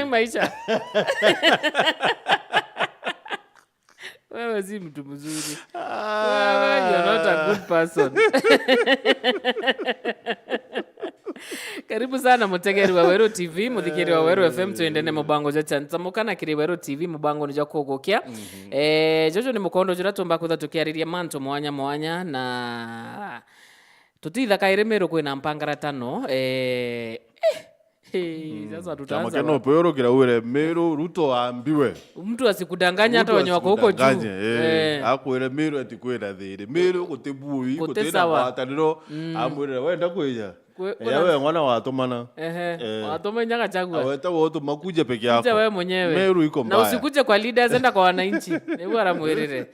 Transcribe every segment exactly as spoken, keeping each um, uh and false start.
Maisha. Wewe si mtu mzuri. Wewe, you are not a good person. Karibu sana mutegeri wa Weru T V, muthikiri wa Weru F M, twendene mubango jwa chanchamuka na kiri Weru T V, mubango ni jwa kugukia. Eh, jojo ni mukondo jura tumba kutha tukiariria mantu mwanya mwanya na tutithakaire Meru kwina mpangara tano. Eh, eh, eh, sasa tutaanza wapi? Chama kia NOPEU rukira wire Meru, Ruto aambiwe. Mtu asikudanganya hata wenye wako huko juu. Asikudanganye, eh. Eh. Akwire Meru ati kwina thiri. Meru guti bui, guti sawa. Guti na ngwataniro. Mm. Amwirire, "Wenda kwija?" Kwe-, eh, kuna we ng'wana watumana. Ehe, eh, watuma inya Gachagua. Aweta we utuma kuje peke yako. Kuja wewe mwenyewe. Meru iko mbaya. Na usikuje kwa leaders, enda kwa wananchi. Niguo aramwirire.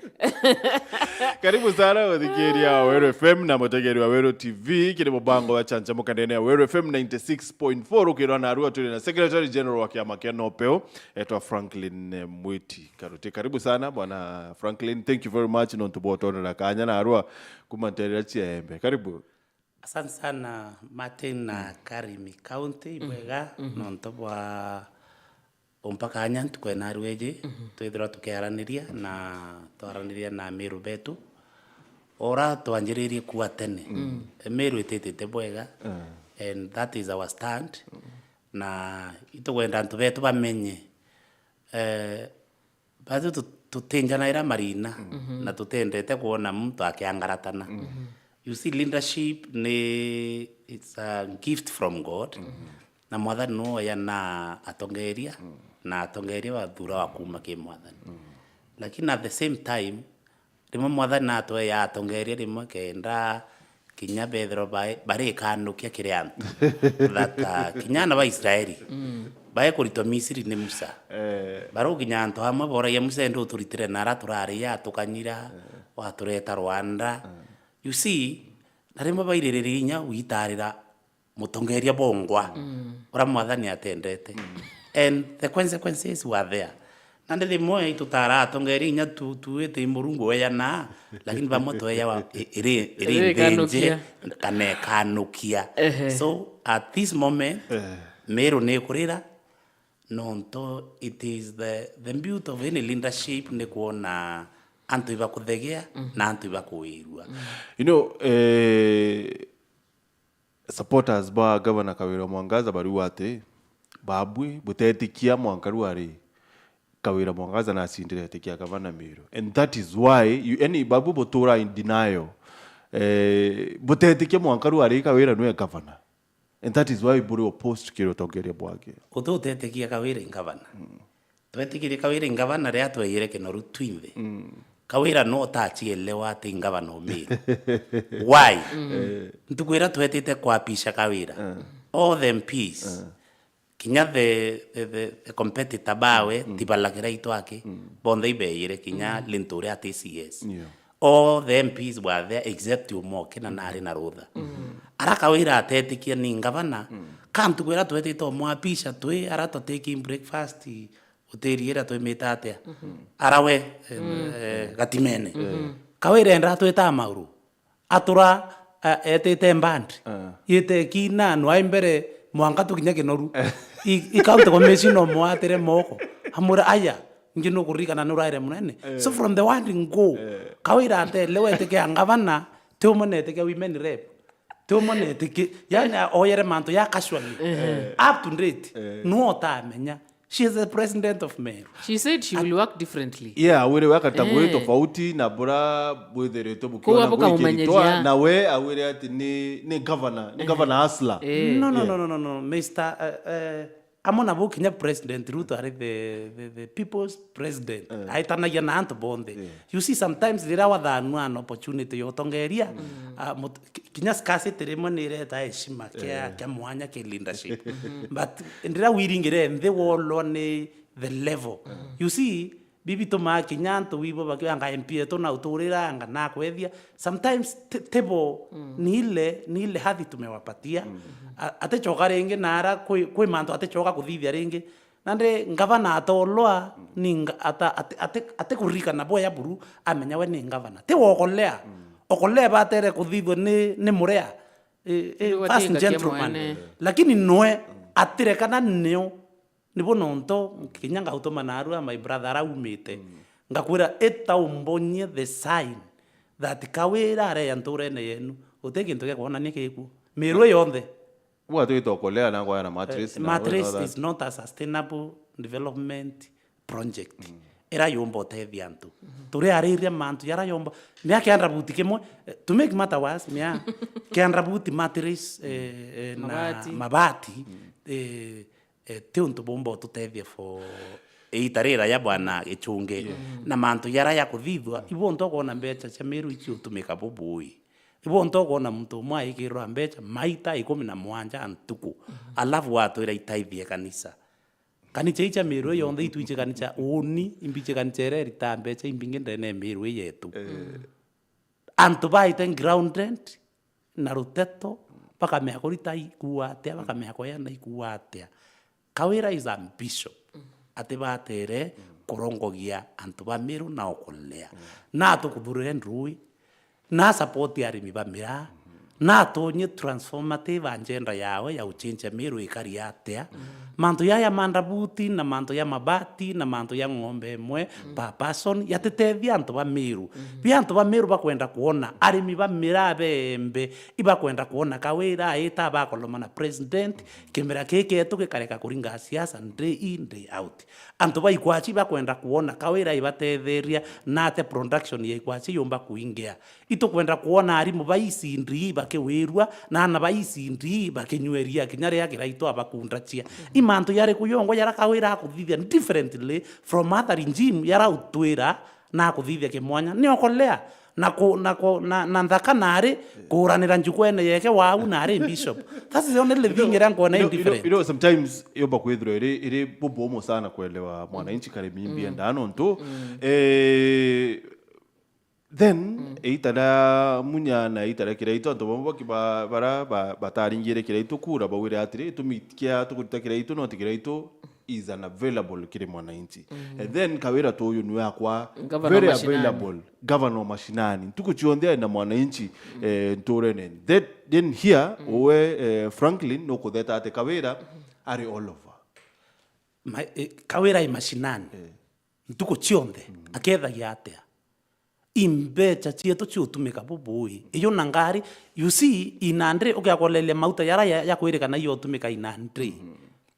Karibu sana uthikiria wa Weru F M na mutegeri wa Weru T V. Kiri mubango wa chanchamuka ndene ya Weru F M ninety six point four, ukirwa na Arua turi na Secretary General wa kiama kia NOPEU, etwa Franklin, eh, Mwiti Karuti. Karibu sana, Bwana Franklin. Thank you very much nontu bwa utonera kanya na Arua kuma nterera cia Embe. Karibu. Asante sana Martin na Karimi County, ibwega nontu bwa umpa kanya ntuku ya narua iji, twithirwa tukiaraniria na twaraniria na Meru betu. Ura twanjiririe kuwa tene, Meru ititite bwega, and that is our stand. Na itugwenda antu betu bamenye, eh, Basi tu-, tutinjanaira marina na tutendete kwona muntu akiangaratana. You see, leadership ni, it's a gift from God. Na Mwathani niwe woya na atongeria, na atongeria bathurawa kuma ki Mwathani. Lakini at the same time, rimwe Mwathani natweya atongeria rimwe kenda kinya bethirwa bai-, barikanukia kiri antu. That, uh, kinya ana ba Israeli, bae kuritwa Misiri ni Musa. Eh. Barukinya antu amwe boragia, "Musa, indi uturitire nara turari ya tukanyira, watureta Rwanda?" You see, na rimwe baiririria inya witarira mutongeria bongwa, uria Mwathani atendete. And the consequences were there. Nandi rimwe itutara atongeria inya tu, tuite Murungu weyana, lakini bamwe tweyawa i-, iri, iri iri nthinji, ikanukia, kana ikanukia. Ehe. So, at this moment, Meru ni kurira, nontu it is the, the beauty of any leadership ni kwona antu ibakuthegea na antu ibakuirua. You know, eh, supporters ba Governor Kawira Mwangaza bariuga ati, babui butetikia mwanka riu ari Kawira Mwangaza nacindire etikia Governor Meru. And that is why you, any babu butura in denial. Eh, butetikia mwanka riu ari Kawira nwe Governor. And that is why buri opposed kiri utongeria bwake. Uti utetikia Kawira i Governor. Twetikirie Kawira i ngavana riria tweyire Kinoru twinthe. Kawira no utachielewa ati i ngavana o Meru. Why? Ntuku iria twetite kwapisha Kawira, all the M Ps, kinya the, the, the, the competitor bawe, Tibala Kiraitu aki, bonthe ibeyire, kinya Linturi ati C S. Yeah. All the M Ps were there except Omoke na nari na rutha. Ara Kawira atetikia ni ngavana, ka ntuku iria twetite umwapisha twi ara twa taking breakfast, hoteli iria twimite atia? Ara we, eh, eh, Gatimene. Kawira endaa twita mauru. Atura, eh, etite mbandi. Ite kina nwa mbere mwanka tukinya Kinoru. I, i county commissioner umwatire moko. Amwira, "Aya, ingi nukuririkana nuraire munene." So from the word go, Kawira atelewa etikia ngavana, ti umwe na etikia women rep. Ti umwe na etikia, yani, oyere mantu ya casually. Up to date. Nuo utamenya. She is the president of Meru. She said she will work differently. Yeah, awire we akata bwi tofauti na bura bwithiritwe bukiona bwi kiritwa, na we awire ati ni, ni governor, ni governor hustler. No, no, no, no, no, no, Mister, eh, eh, amwe nabo kinya President Ruto ari the, the, the people's president. Aitanagia na antu bonthe. You see, sometimes riria wathanua an opportunity ya utongeria, ah, mut-, ki-, kinya scarcity rimwe ni ireta heshima kia, kia mwanya ki leadership. But riria wiringire nthi wolwa ni the level. You see, bibi tumaa kinya antu wibo bakianga M P etu na uturira anga na kwethia. Sometimes ti-, tibo ni ile, ni ile hadhi tumewapatia. A-, atichoka ringi na ara kwi, kwi mantu atichoka kuthithia ringi. Nandi ngavana atolwa, ni nga-, ata-, ati-, ati-, atikuririkana bwea buru, amenya we ni ngavana. Ti wokolea. Okolea batere kuthithua ni, ni murea. Eh, eh, first gentleman. Lakini nwe atirekana nio Nibo nonto kinya ngautuma narua my brother araumite. Ngakwira, ita umbonyie the sign that Kawira areya nturene yenu, uti kintu gia kwonania kikuo. Miru yonthe. Bwa twita Okolea na kwaya na mattress na mattress is not a sustainable development project ira yumba utethia antu. Turiariria mantu jara yumba, mia kianda buti kimwe, eh, to make matter worse, mia kianda buti mattress, eh, eh, na mabati. Mabati, eh, eh, ti untu bumba ututethia for iita rira ya bwana Gichungi. Na mantu jara ya kuthithua, ibo untu ukwona mbeca cia Miru ici utumika bubui. Ibo untu ukwona muntu umwe aikirwa mbeca maita ikumi na mwanja ntuku, alafu watwira itaithie kanisa. Kanisa ii cia Miru yonthe itwiche kanisa uni, imbiche kanisa iria irita mbeca imbingi ndene ya Miru ii yetu. Antu baite grounded na ruteto, bakamea kurita ikuua atia, bakamea kweana ikuua atia. Kawira is a bishop, ati batere kurongogia antu ba Miru na Okolea. Na atukuthurire ndui, na support arimi ba miraa, na atonye transformative agenda yawe ya uchenjia Miru ikari atia. Mantu yaya mandabuti na mantu ya mabati na mantu ya ng'ombe imwe per person yatitethia antu ba Miru. Bi antu ba Miru bakwenda kuona arimi ba miraa bembe, ibakwenda kuona Kawira aita bakoloma na president, kimera kii kietu gikareka kuringa siasa day in day out. Antu ba Ikwachi bakwenda kuona Kawira ibatetheria na ate production ya Ikwachi yumba kuingia. Itukwenda kuona arimu ba E C D E bakiwirua na ana ba E C D E bakinyweria kinya riria Kiraitu abakundachia. I mantu yariku yongwa yara Kawira akuthithia differently from other regime yara utwira na akuthithia kimwanya? Ni Okolea na ku, na ku, na, na nthaka nari kuuranira njukwene yeke wau nari bishop. That is the only thing iria nkwona i different. You know, sometimes yomba kwithirwa iri, iri bubumu sana kuelewa mwananchi kari mimbi endaa nontu, eh, then, iita ria Munya na iita ria Kiraitu, antu bamwe baki ba, bara ba, bataringire Kiraitu kura, baugire atiri, gitumi kia tukurita Kiraitu, no ti Kiraitu is unavailable kiri mwananchi. And then Kawira tuyu niwe akwa very available, governor wa mashinani. Ntuku cionthe ari na mwananchi, eh, nturene. Then, then here, uwe, eh, Franklin, nukutheta ati Kawira ari all over. Ma, eh, Kawira i mashinani. Ntuku cionthe, akethagia atia? Imbeca cietu ciutumika bubui. Iyo na ngari, you see, inandri ukiakoleria mauta yara ya, ya kwirikana iyo utumika inandri.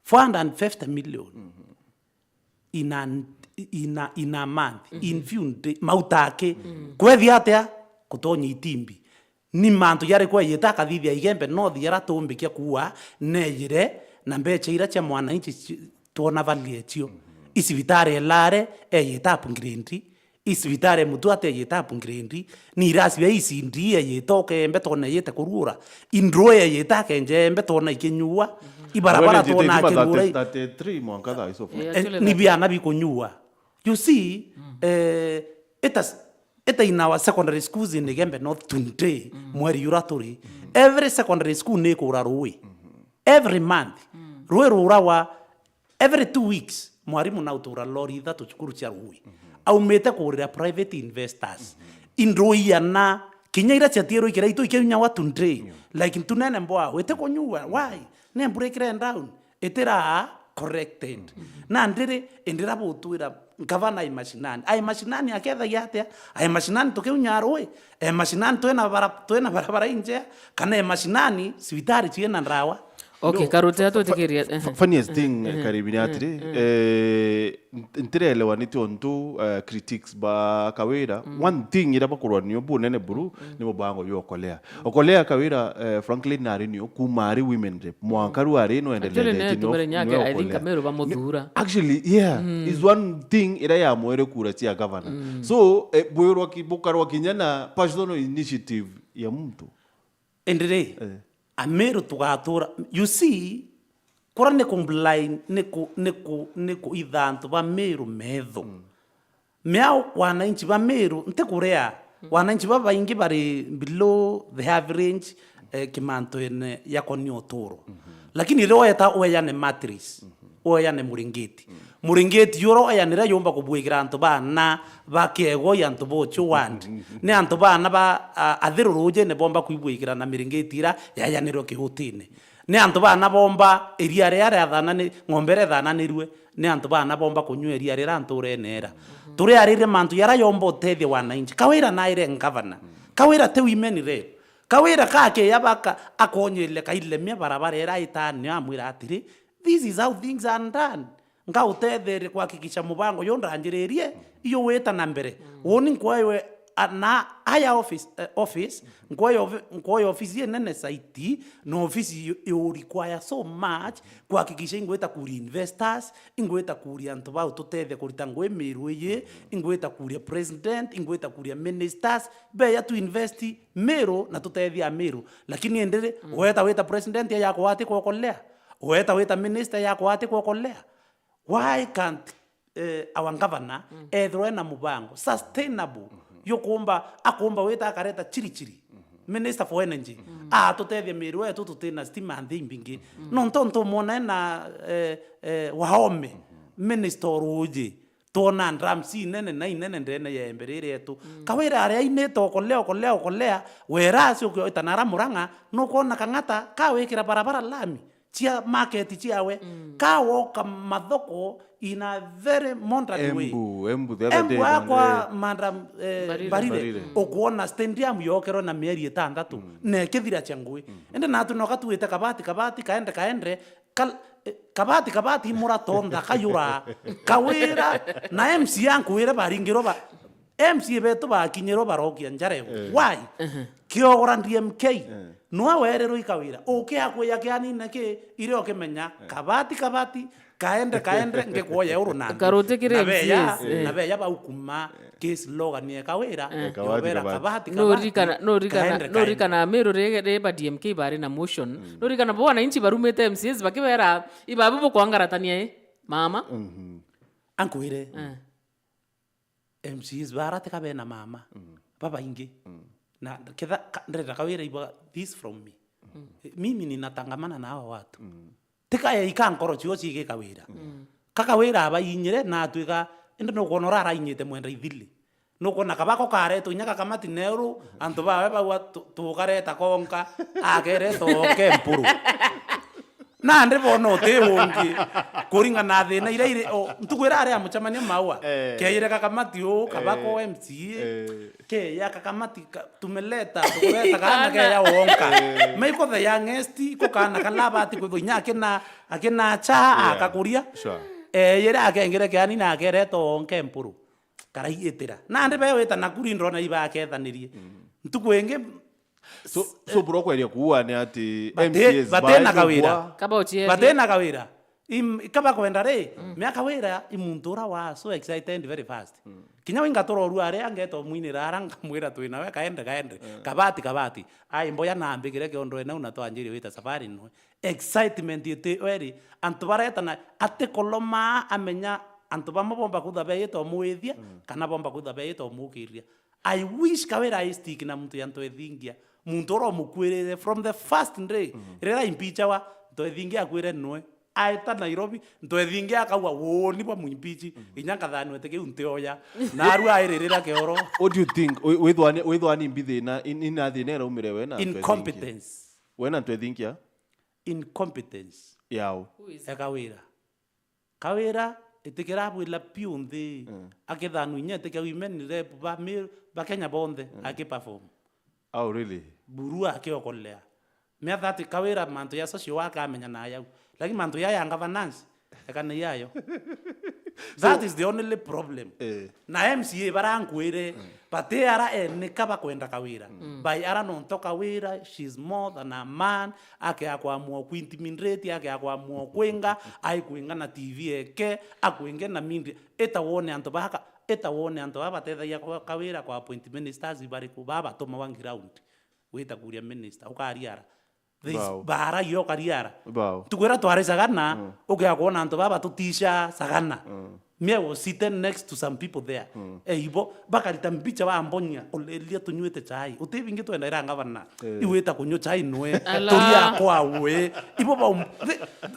Four hundred and fifty million. In a, in a, in a month, in few day, mauta aki. Kwethia atia? Kutonya itimbi. Ni mantu jariku eyite akathithia Igembe North jara tumbikia kuua neejire na mbeca ira cia mwananchi ci-, twona value ecio? I cibitari e Lare eyite upgrade, i cibitari e Mutuate eyite upgrade, ni irasi bia E C D eyite ukembe twona eyite kuruura, i ndruu eyite akenje embe twona ikinyuua, i barabara twona akiruura, thirty-three mwanka thaa ici. Eh, ni biana bikunyuua. You see, eh, it has Ita in our secondary schools in Igembe North today, mweri jura turi, every secondary school ni ikura rui. Every month. Rui rurawa every two weeks. Mwarimu na utura lori ithatu cukuru cia rui. Aumite kurira private investors. Indrui iana, kinya ira ciatirwe Kiraitu ikiunyawa today. Like ntunene mbwa, wite kunyua. Why? Ne mbura ikire down. Itira corrected. Nandi ri, indira butwira ngavana ai mashinani. Ai mashinani akethagia atia? Ai mashinani tukiunya rui? E mashinani twina bara-, twina barabara injea? Kana e mashinani cibitari ciina ndawa? Okay, no, Karutea, twitikiria, f-, ehe. Funniest thing, eh, Karibi, ni atiri, eh, nt-, ntireelewa ni tiontu, eh, critics ba Kawira. One thing ira bakurwa nio bunene buru, ni mubango jwa Okolea. Okolea Kawira, eh, Franklin nari nio kuma ari women rep. Mwanka riu ari no endelea. Actually, ne tumere nyake, I think Kamiru bamuthura. Actually, yeah, is one thing ira yamwere kura cia governor. So, eh, bwirwa ki-, bukarwa kinya na personal initiative ya muntu. Indiri, eh, Amiru tugatura, you see, kura ni ku blind, ni ku, ni ku, ni kuitha antu ba Miru metho. Miao wananchi ba Miru, ntikurea, wananchi babaingi bari below the average, eh, kimantuene ya konia uturo. Lakini riria weta weane matrix, weane muringiti. Muringiti jura weanire jumba kubwikira antu bana ba kiego i antu bochu wandi. Ni antu bana ba, a, athiru rujine bomba kwibwikira na miringiti ira yayanirwe kiutine. Ni antu bana bomba iria riria riathanani-, ng'ombe iria ithananirue, ni antu bana bomba kunyua iria riria nturene era. Turiarire mantu jaria yomba utethia wananchi. Kawira naire ngavana. Kawira ti women rep. Kawira kakeya baka akonyerire Kailemia barabara iria itani amwira atiri, "This is how things are done." Ngautetheria kuhakikisha mubango yo ndanjiririe, iyo wita na mbere. Woni nkwoya we, a, na higher office, eh, office, nkwoya ofi-, nkwoya ofisi inene zaidi, na ofisi yu-, yu require so much kuhakikisha ingwita kuria investors, ingwita kuria antu bau tutethia kurita ngui Meru iyi, ingwita kuria president, ingwita kuria ministers, beya tu invest Meru na tutethia Meru. Lakini indiri, weta wita president ya kwati kuokolea, weta wita minister ya kwati kuokolea. Why can't, eh, our governor ethirwe na mubango sustainable, yukumba, akumba wita akareta chiri chiri, minister for energy, atutethie Meru yetu tutina stima nthi imbingi. No ntontu mwona ena, eh, eh, Wahome, minister o ruuji, twona drums inene na inene ndene ya Embe riri yetu. Kawira aria ainite okolea, okolea, okolea, wera acio ukiita nara Murang'a, nukwona Kang'ata kawikira barabara lami cia market ciawe, kawoka mathoko in a very modern way. Embu, Embu the other Embu day, akwa eh, Madam, eh, Mbarire. Mbarire. Ukwona stadium yokerwe na mieri itandatu, na ikithira cia ngui. Indi natu noka tuite kabati, kabati, kaende, kaende, kal-, eh, kabati, kabati, imura tontha, kayura, Kawira, na M C A nkwire baringirwe ba, M C A betu bakinyirwe barokia njara igu. Why? Kiogora D M K. Nwa werirwe i Kawira. Ukiakwiya kianine ki, irio ukimenya, kabati, kabati, kaende, kaende, ngikwoya uru na nthi. Karuti kiri Na beya, M C As, eh. Na beya baukuma, ki slogan ya Kawira, Eh. Kabati, yobera kabati. Kabati, kabati, Nurikana, nurikana, kaende, kaende. Nurikana Meru ri, ri ba D M K bari na motion. Nurikana bo wananchi barumite M C As bakibera, ibabu bukwangaratania, eh? Mama. Ankwire, Eh. M C As bara tiga bena mama, babaingi. Na ketha ka-, ndenda Kawira ibwa this from me. Mimi ninatangamana na hawa watu. Tika ya ika nkoro cio ciigika wira. Ka Kawira abainyire na atwika, indi nukwona ura arainyite mwenda ithili. Nukwona kabako karetwo inya gakamati neru, antu bawe baua tu-, tukareta konka, akereta oke mpuru. Nandi bona uti ungi, kuringana na thina iria iri, o, ntuku iria ari ya mucemanio maua, Eh. keire gakamati uu, kabako Eh. M C A, Eh. keya gakamati ka-, tumeleta, tukuleta kana keya wonka. Eh. Maiko the youngest, ko kana kala bati kwithwa inya akina, akina cha, Yeah. akakuria. Sure. Eh, yere akengire kiani na akereta onke mpuru. Karaigitira. Nandi be wita Nakuru ndona ibakethanirie. Ntuku ingi So, so bro, kweria kuua ni ati Bate-, M C As bate na baetu kawira. Kwa Kaba uchiethie. Bate na kawira. Im-, kaba kwenda ri, mea Kawira i muntu ura wa so excited very fast. Kinya winga turorua aria ngeta umwinira ara nkamwira twi nawe kaende, kaende. Kabati, kabati. Ai mboya na ambigire kiondo enau na twanjirie wita safari nwe. Excitement iti weri, antu baretana ati koloma amenya antu bamwe bomba kutha beita umwithia, kana bomba kutha beita umukiria. I wish Kawira ai stick na muntu ya Ntwethingia. Muntu ura umukwirire from the first day. Rira impeachawa, Ntwethingia akwire nwe. Aeta Nairobi, Ntwethingia akauga, "Woni bwa mwimpeach." Inya nkathanwete kiu ntioya. Narua airirira kioro. What do you think? Wi-, withwa ni, withwa ni mbi thina, in-, ina thina iraumire we na Ntwethingia? Incompetence. We na Ntwethingia? Incompetence. Yao. Who is E Kawira. Kawira, itikira abwila piu nthi, akithanwa inya itikia women rep ba Meru, ba Kenya bonthe, akiperform. Oh, really? Buru akiokolea. Mea that Kawira mantu ya social work amenya na yau. Lakini mantu ya, ya governance, ekana yayo. That is the only problem. Eh. Na M C A barankwire, bati ara ene ka bakwenda Kawira. By ara nonto Kawira, she's more than a man, ake akwamua kuintimidate, ake akwamua kwinga, ai kwinga na T V eke, akwinge na media. Eta wone antu baka, eta wone antu baba batethagia kwa Kawira kwa appoint ministers ibariku, baba batuma wa ground. Wita kuria minister, ukariara. They Bao. Baaragia ukariara. Bao. Ntuku iria twari Sagana, ukia kwona antu baba batutisha Sagana. Me I was sitting next to some people there. Eh, ibo, bakarita mbicha bambonia, oleria tunywite chai. Uti bingi twenda ira ngavana. Eh. Iwita kunywa chai nwe. Ala. Turia kwa we. Ibo ba,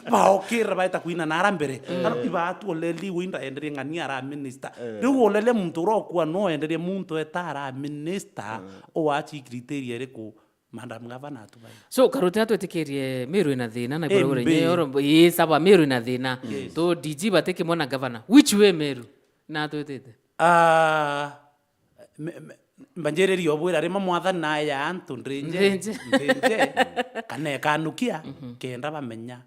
baokira baeta kuina nara mbere. Ano ibatu oleria winda enderia ng'ania ara minister. Eh. Riu oleria muntu urokua no enderia muntu eta ara minister. Oachi criteria iriku? Madam Governor atubaire. So, Karute atwitikirie Meru ina thina, na N B. Ii, sawa, Meru ina thina. Yes. Tu D G batikimwona governor. Which way Meru? Na atwitite? Ah, me, me, mbanjiririe obwira rimwe mwathani nae ya antu ndrinje, ndrinje, kana ekanukia, kenda bamenya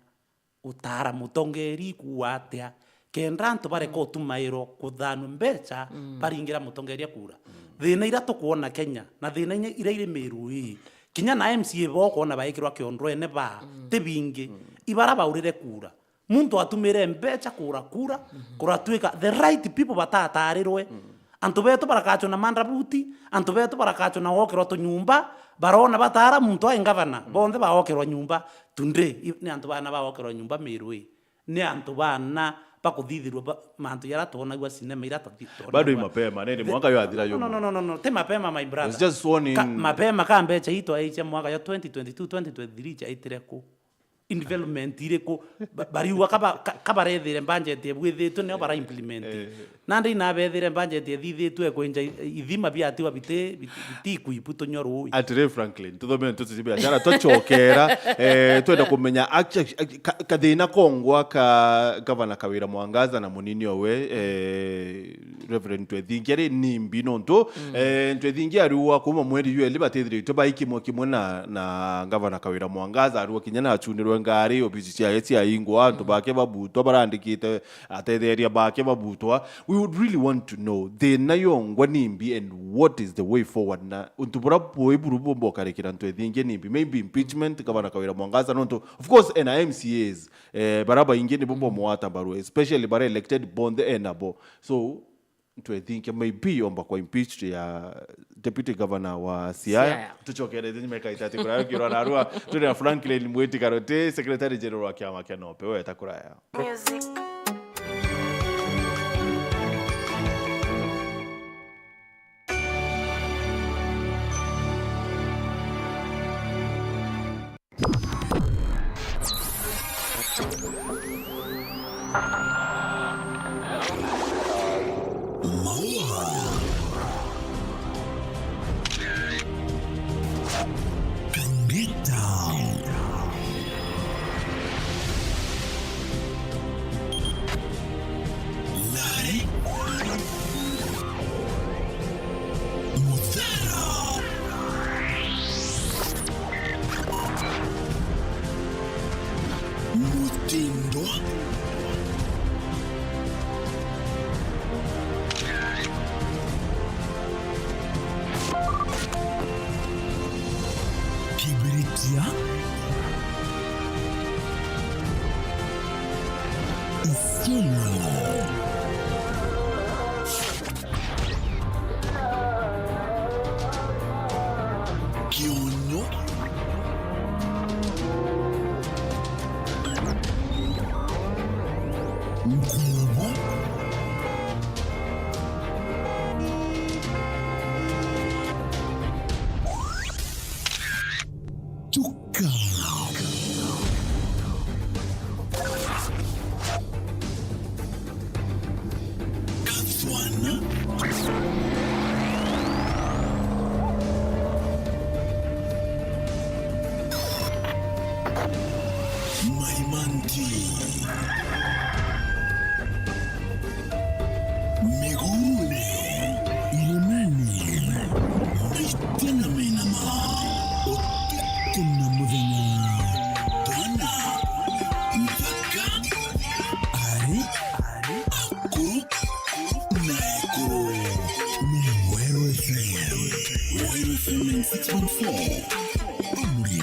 utara mutongeri kuuga atia, kenda antu bareka utumairwa kuthanua mbeca baringira mutongeria kura. Thina iria tukwona Kenya, na thina inya iria iri Meru ii, kinya na M C A bo ukwona baikirwa kiondwene ba, ti bingi, ibara baurire kura. Muntu atumire mbeca kura kura, kuratuika the right people batatarirwe. Antu betu barakachwa na mandabuti, antu betu barakachwa na gwokerwa tunyumba, barona batara muntu ai ngavana, bonthe bagokerwa nyumba. Today, i-, ni antu bana bagokerwa nyumba Meru ii. Ni antu bana bakuthithirua ba-, mantu jaria twonagua cinema iria twathi-, twonagua. Bado i mapema, nene mwaka yo athira yo. No, no, no, no, no, no, ti mapema, my brother. It's just sworn in. Ka-, mapema ka mbeca ii twaicia mwaka yo twenty twenty-two, twenty twenty-three jaitire ku? Development iriku? Ba-, bariuga kaba-, ka-, kabarethire budget ebwithitwe nio bara implement. Eh. Nandi inabethire budget ethithitwe kwenja i-, ithima biatigwa biti-, biti-, bitikuibu tunywa rui. Atiri Franklin, tuthomere ntutu cia biashara, twacokera, eh, twenda kumenya actu-, actu-, ka-, kathina kongwa ka Gavana Kawira Mwangaza na munini owe, eh, Reverend Twethingia ri nimbi nontu, eh, Twethingia ariuga kuma mweri jwa eli batithiritwe bai kimwe kimwe na, na Gavana Kawira Mwangaza, ariuga kinya nachunirwe ngari, obisi ciae ciaingwa, antu bake babutwa, barandikite atetheria bake babutwa. We would really want to know thina yongwa nimbi and what is the way forward, na untu bura bui buru bumba ukarikira Twethingia nimbi? Maybe impeachment, Gavana Kawira Mwangaza, nontu of course ena M C As, eh, bara baingi nibo bamwata mbaru, especially bara elected bonthe enabo. So, Twethingia maybe omba kwa impeached ya Deputy Governor wa Siaya. Siaya. Tucokerete nyuma ikaitati kuraya kirwa narua. Turi na Franklin Mwiti Karoti, Secretary General wa kiama kia nope. Weta kuraya. Music. Muthara. Mutindo. Kibiritia. Isiolo. Kionyo. Nkubu. Tuka. Kathwana. Maimanti. Migurune, iremeni, maitena menama, utuku na muthenya, twana, nthaka, ari, akuru, na ekuru, ni Weru F M. Weru F M ninety-six point four. Amuri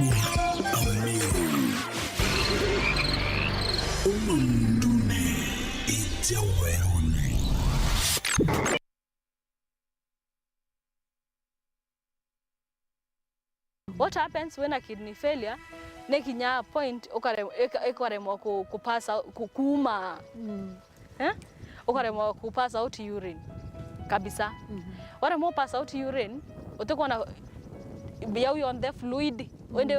wa Ameru. Uma mundune, ija weruni. What happens when a kidney failure? Ni kinya point ukare-, ika-, ikaremwa ku-, kupasa, ku-, kuuma. Mm. Eh? Ukaremwa ku pass out urine kabisa. Mhm. Waremwa u pass out urine, utikwona yau yonthe fluid, indi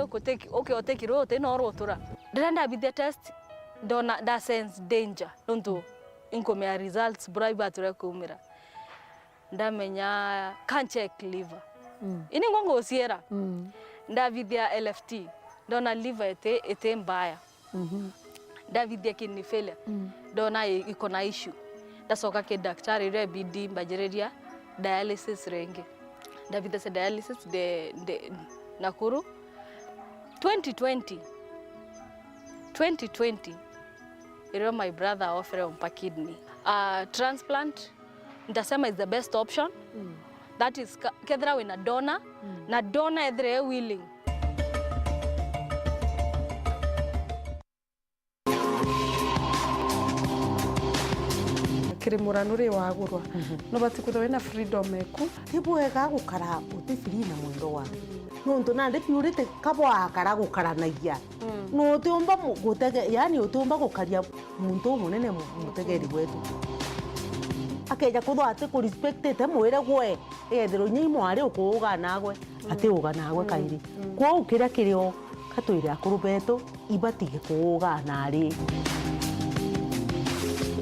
ukiotekirwe uti no rutura. Riria ndabithia test, ndona, nda sense danger, nontu inkumea results bura ibatire kuumira. Ndamenya, can check liver. Mm. Ini ngwa nguciera. Mm. Ndabithia L F T, ndona liver iti, iti mbaya. Mhm. Ndabithia kidney failure, mm, ndona i-, iko na issue. Ndacoka ki daktari, iria ibidi mbajiriria dialysis ringi. Ndabithia cia dialysis de, de Nakuru. Twenty twenty, twenty twenty, irio my brother ofere umpa kidney. Uh, transplant, ndasema is the best option. Mm. That is, ka-, kethira wina donor, mm, na donor ethire e willing. Kiri muranu ri wagurwa, mhm, nubati kwithirwa wina freedom eku. Ti bwega gukara uti free na mwendwa waku. Nontu nandi biurite ka bwakara gukaranagia. Mm. No utiumba mu-, gutege-, yani utiumba gukaria muntu umunene mu-, mutegeri wetu. Akeja kwithirwa ati kurespectite mwire gwe, egethirwa inya i mwari ukuuga nagwe, mm, ati uga nagwe, mm, kairi. Mm. Kwou kiria kirio, ka twire akuru betu, ibatige kuuga nari.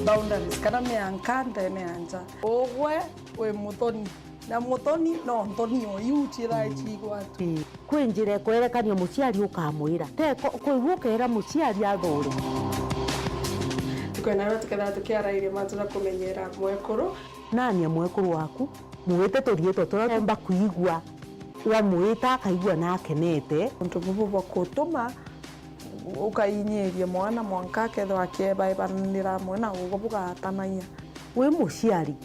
Boundaries, kana mianka ndene ya nja. Ugwe wi muthoni, na muthoni no nthoni o iu ciithae, mm, ciigwatu. Ii. Kwi njira ikwerekania muciari ukamwira. Te ko-, kwigua ukeera muciari athure. Tukwenda na tukethira tukiarairia mantu ja kumenyera mwekuru. Nani e mwekuru waku? Mwite turiitwa turia tuumba kwigua. Wamwita akaigua na akenete. Untu bubu bwa kutuma ukainyiria mwana mwanka akethirwa akiebaebanira amwe na ugwe bugatanagia. Wi muciari,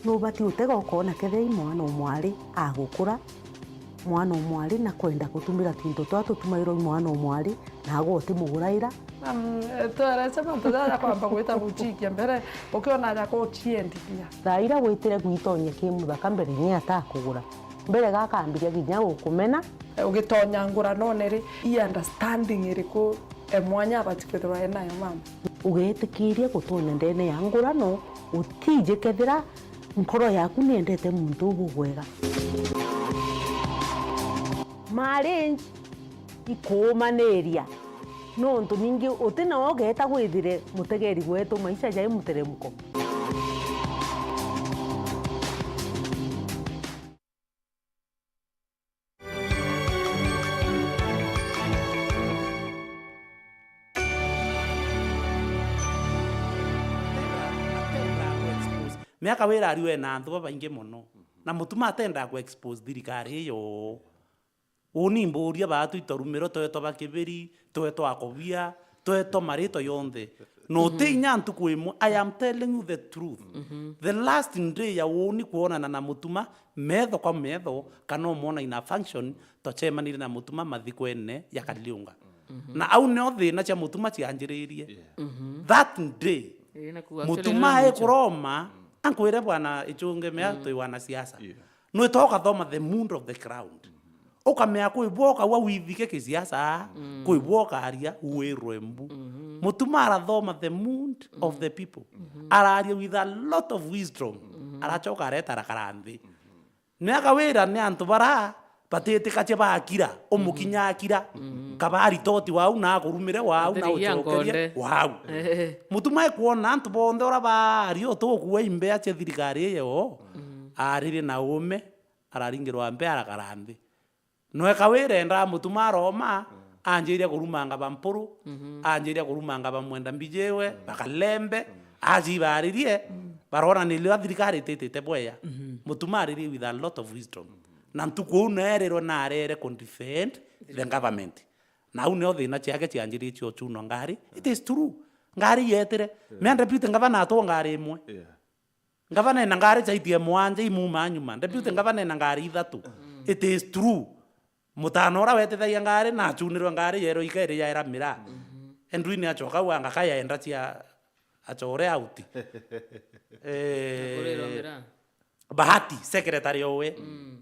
nubati utega ukoona kethira i mwana o mwari agukura, mwana o mwari na kwenda gutumira twinto twa tutumairwa i mwana o mwari, nagwe utimuguraira. Am, twarece mantu jaja kwamba gwita guchikia mbere, ukiona aja kuchiendithia. Thaa iria witire gwitonyia ki muthaka mbere inya atakugura, mbere gakambiria kinya gukumena. Ugitonya nguranone ri, i understanding iriku e mwanya abati kwithirwa enayo mama? Ugeetikiria gutonya ndene ya ngurano, utiji kethira nkoro yaku niendete muntu uu bubwega. Marriage ikuumaniria, nontu ningi uti nawe ugeeta gwithire mutegeri wetu maisha jai muteremko. Miaka wira ari wena antu babaingi mono, na mutuma atendaa ku expose thirikari iyo. Uni mburia baatu itorumirwe, twetwa ba kibiri, twetwa akobia, twetwa maritwa yonthe. No ti inya ntuku imwe, I am telling you the truth. The last day ya uni kwonana na mutuma, metho kwa metho, kana umwona in a function, twacemanire na mutuma mathikwene ya Kaliunga. Na au nio thina cia mutuma cianjiririe. That day, Ii, na kuuga actually mutuma nio nicho. Ekuroma, ankwire bwana Ichunge mea twi wanasiasa. Nwita ukathoma the mood of the crowd. Ukamea kwibwa ukauga withike kisiasa, kwibwa ukaria wi rwembu. Mutuma arathoma the mood of the people. Araria with a lot of wisdom. Aracoka areta arakara nthi. Niaga wira ni antu bara batitikacia bakira, umukinya akira. Kaba aritoti wau na akurumire wau na ucokerie wau. Mutuma ekwona antu bonthe ura baari utukua imbea cia thirikari iyo, aaririe na uume, araringirwa mbea arakara nthi. Nweka wira endaa mutuma aroma, anjiria kurumanga ba Mpuru, anjiria kurumanga ba Mwenda Mbijiwe, ba Kalembe, acibaaririe, barona ni riria thirikari ititite bweya. Mutuma aririe with a lot of wisdom. Na ntuku uu neerirwe na areere ku defend the government. Na au nio thina ciake cianjiritie uchunwa ngari. It is true. Ngari yetire. Mea deputy governor atwo ngari imwe. Ngavana ena ngari chaitie mwanja imuuma nyuma. Deputy ngavana ena ngari ithatu. It is true. Mutana ura wetithagia ngari na achunirwe ngari yerwe ikairi yaera miraa. Edwin acoka au anga kayaenda cia achore out. Eh, Bahati, secretary owe,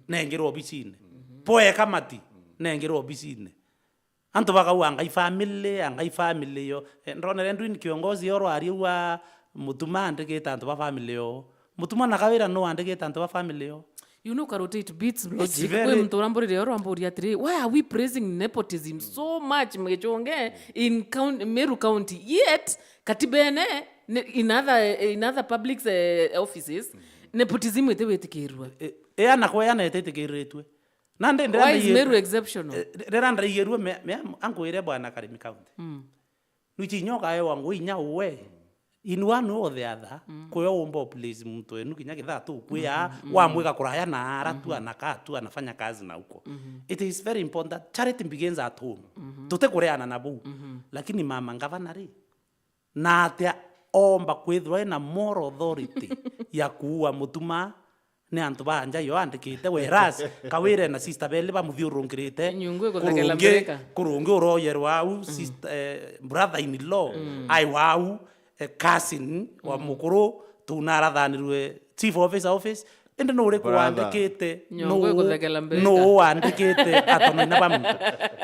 nengirwe obicine. Poe Kamati, nengirwe obicine. Antu bakauga, "Ngai family, a Ngai family yo." Eh, ndonere Edwin kiongozi yo rwari ua mutuma andikite antu ba family yo. Mutuma na kawira no andikite antu ba family yo. You know, Karoti, it beats logic. Very. Kwi muntu uramburire yo rwamburia atiri, "Why are we praising nepotism so much, Mgichunge, in count-, Meru County? Yet, katibene, ne-, in other, in other public, eh, offices, nepotism itiwitikirwe." E, e, ana kwa ana Nandi ndira Why is ndaiyirwe- Meru exceptional? Eh, ndira ndaiyirwe me, me, ankwire bwana Karimi County. Mm. Nwichi inya ukaewa ngui inya uwe. In one way or the other, kuya umba uplace muntu wenu kinya kithatu ukwia, wamwika kuraya na ara tu anaka tu anafanya kazi na uko. It is very important that charity begins at home. Tutikureana na buu. Lakini mama ngavana ri, na atia omba kwithirwa ena moral authority ya kuua mutuma ni antu ba nja yo andikite, whereas Kawira na sister Beli bamuthiurungirite. Nyungu iguthekela kurungi, mbirika. Kurungi uroyerwa au, sister, eh, brother in law, ai wau, eh, cousin wa mukuru, tuna arathanirwe chief officer office, indi nuri Brother. Kwandikite? Nyongo iguthekela mbirika. Nu wandikite atonina ba muntu?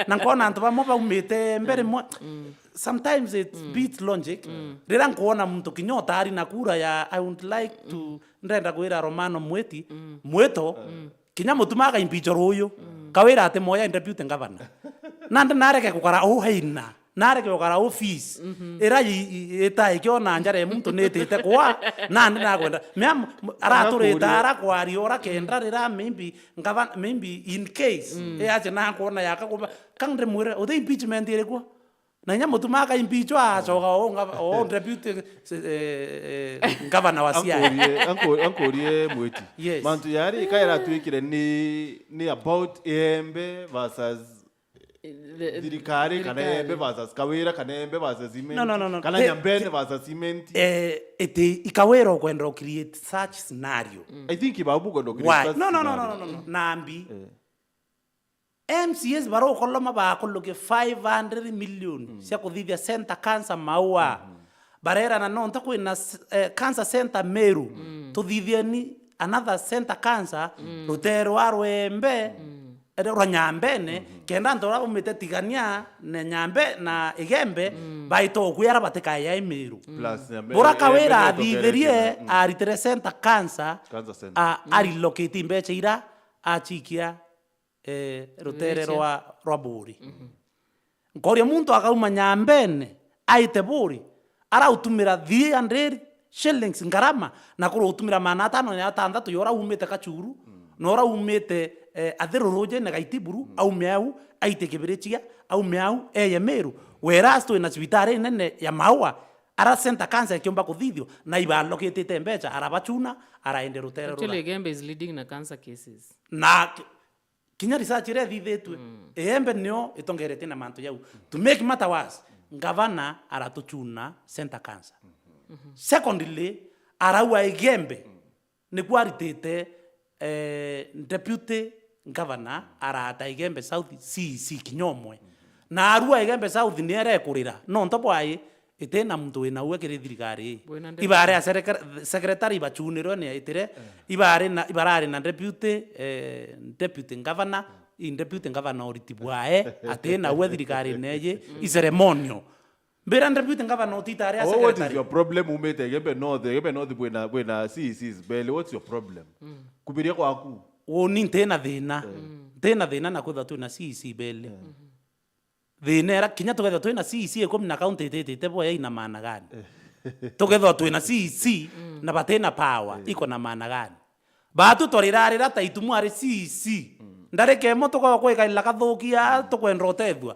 Na nkona antu bamwe baumite mbere mwa, sometimes it beats logic. Rira nkuona muntu kinya utari na kura ya, I would like to, ndenda kwira Romano Mwiti, Mwito, kinya mutuma akaimpeachwa ruyu. Kawira ati moya deputy governor. Nandi nareke gukara uhaina, nareke gukara office. Ira i, i, ita ikiona njara ya muntu nitite kwa, nandi nakwenda. Mea m-, araturita Arakuria. Arakwaria ura kenda rira maybe ngava-, maybe in case, e aje na kuona yaka kuba, kangre mwire, uthi impeachment iri kwa? Na inya mutuma akaimpeachwa, acoka o ngava-, o deputy, eh, eh, governor wa Siaya. Ankurie, anku-, ankurie Mwiti. Yes. Mantu yari, kaira twikire ni, ni about Iembe versus The, thirikari, kana thirikari. Iembe versus Kawira, kana Iembe versus Imenti, No, no, no, no. Kana Te-, Nyambene te-, versus Imenti. Eh, iti i Kawira ukwenda u create such scenario. I think babu kwenda u create Why? such No, no, no, no, scenario. No, no, no. Nambi. Eh. M C As barokoloma bakuluke five hundred million cia kuthithia center cancer Maua. Barerana nonta kwina s-, eh, cancer center Meru. Tuthithieni another center cancer, rutere rwa Rwembe, eh, rwa Nyambene, kenda antu baria baumite Tigania na Nyambe na Igembe, baita ukwi ara batikaeya i Meru. Plus Nyambene, Bura Kawira Igembe no athithirie, tokerekera. Aritire center cancer, Cancer center. A, arelocate mbecha ira achikia eh, rutere Mbecha. Rwa, rwa Buri. Nkoria muntu akauma Nyambene, aite Buri, arautumira three hundred shillings ngarama, na kurutumira maana atano na atantatu ya ura umite Kachuru, na ura umite, eh, Athi Rurujine Gaitiburu, aume au, aite Kibirichia, aume au, eye Meru. Whereas twina cibitari inene ya Maua, ara center cancer ikiumba kuthithio, na ibalokitite mbecha, arabachuna, araende rutere Actually, rura. Igembe is leading na cancer cases. Na ki-, Kinya research iria ithithitue, Iembe nio itongeretie na mantu jau. To make matter worse, ngavana aratuchuna center cancer. Secondly, araua Igembe, nikuo aritite, eh, deputy governor, arata Igembe South C E C kinya umwe. Na arua Igembe South ni erekurira, nontu bwai, iti na muntu wina uwe kiri thirikari ii. Wina ndebe. Ibare a sereka-, secretary ibachunirwe ni aitire, ibare na, ibarari na deputy, eh, deputy governor, i deputy governor uriti bwae, ati na uwe thirikari neji, i ceremonial. Mbira deputy governor utita ari a Oh, what is secretary. Your problem? Umite Igembe North, Igembe North bwina, bwina C E Cs mbele, what's your problem? Kubiria kwaku. Uni nti na thina. Nti na thina na kwithwa twina C E C mbele. Thina era kinya tukethwa twina C E C ikumi na county ititite boya ina maana gani? Tukethwa twina C E C na batina power, iko na maana gani? Batu twarirarira ta itumu ari C E C. Ndarika imwe tukoya kwikaila kathukia, tukwenda utethua.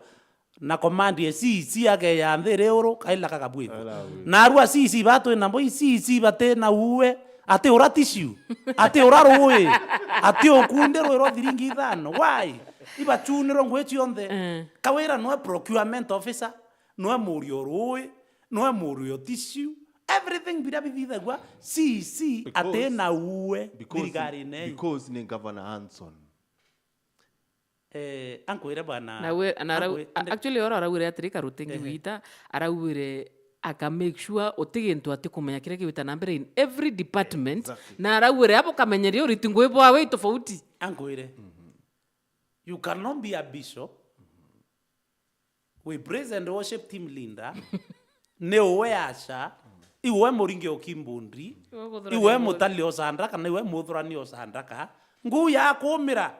Na command ya C E C akeya nthi iri uru, kaila kakabwithua. Ala we. Na arua C E C batu ina bo, i C E C batina uwe, ati ura tissue, ati ura rui, ati ukunde rui rwa thiringi ithano. Why? Ibachunirwe ngui cionthe. Eh. Kawira nwe procurement officer, nwe murio rui, nwe murio tissue, everything biria bithithagua, C E C Because- atina uwe because- thirikari-ini. Because ni Governor Hanson. Eh, ankwire bwana, Na we, na arau-, ankwire- a-, actually, oro araugire atiri Karuti Ngigwita, araugire aka make sure uti gintu ati kumenya kiria kigwita na mbere in every department, Exactly. Na araugire abo kamenyeria uriti ngui bwawe i tofauti. Ankwire. You cannot be a bishop, we praise and worship team leader, ni uwe asha, iwe Muringi Okimbundri, Iwe Guthurania iwe Guthurania. Mutali Osandaka, na iwe Muthurani Osandaka, nguu ya kumira.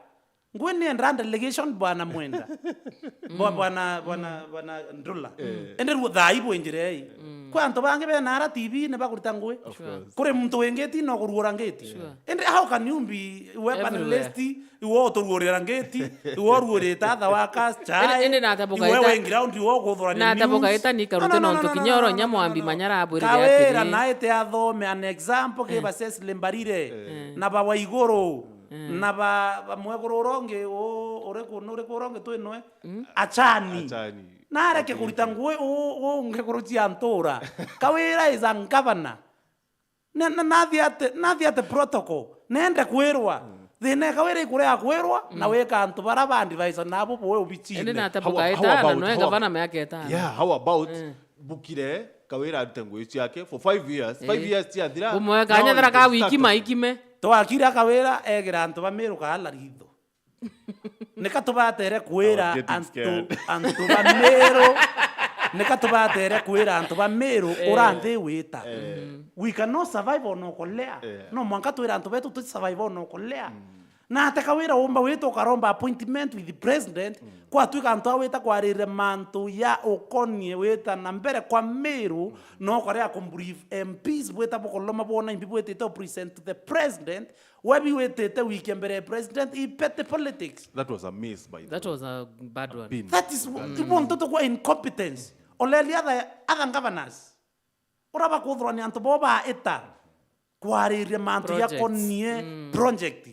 Ngui nienda delegation bwana Mwenda. Bwa-, bwana, bwana, bwana Ndula. Ende ruo thai bwinjire ei. Kwi antu bangi bena ara T V ni bakurita ngui. Of course. Kuri muntu wingi ti no kuruura ngiti. Sure. Ende how can you be weaponless? Everywhere. Iwe uturuurira ngiti, iwe uruurite other workers, chai, indi nata iwe bukaita, wi ground, iwe ukuthurania nata news. Bukaita ni karute. No, no, no, nontu no, kinya no, oro no, nya no, no, Mwambi no. Manyara abwirire Kawira atiri, naite athome an example ki ba Cecily Mbarire, na ba Waiguru, na ba, ba mwekuru urongi, u-, uriku, nuriku urongi twinwe? Achani. Achani. Nareke kurita ngui u-, u-, ungi kurucia ntura. Kawira is a governor. Na, na, nathi ate, nathi ate protocol. Nende kwirwa. Thina e Kawira ikurea kwirwa, na wika antu bara ba advisor nabo bwe ubicine. Indi nata bukaita na noe gavana miaka itano. Yeah, how about bukire Kawira arute ngui ciake for five years? Five years ciathira, bumwe kanya thera ka wiki maikime. Twakira Kawira egira antu ba Miru kaala ritho. Nika tubatere kwira antu, antu ba Miru. Nika tubatere kwira antu ba Miru, ura nthi wita. We cannot survive on okolea. No mwanka twira antu betu tu survive on okolea. Na ate Kawira umba wita ukaromba appointment with the president, kwatwika antu awita kwarire mantu ya ukonie wita na mbere kwa Miru, no korea ku brief M Ps bwita bukoloma bwona imbi bwitite u present to the president, we biwitite wike mbere ya president, i petty politics. That was a miss, by the way. That was a bad one. That is, ibo ntoto kwa incompetence. Oleli other, other governors. Ura bakuthurania antu bo baita kwariria mantu jakonie project.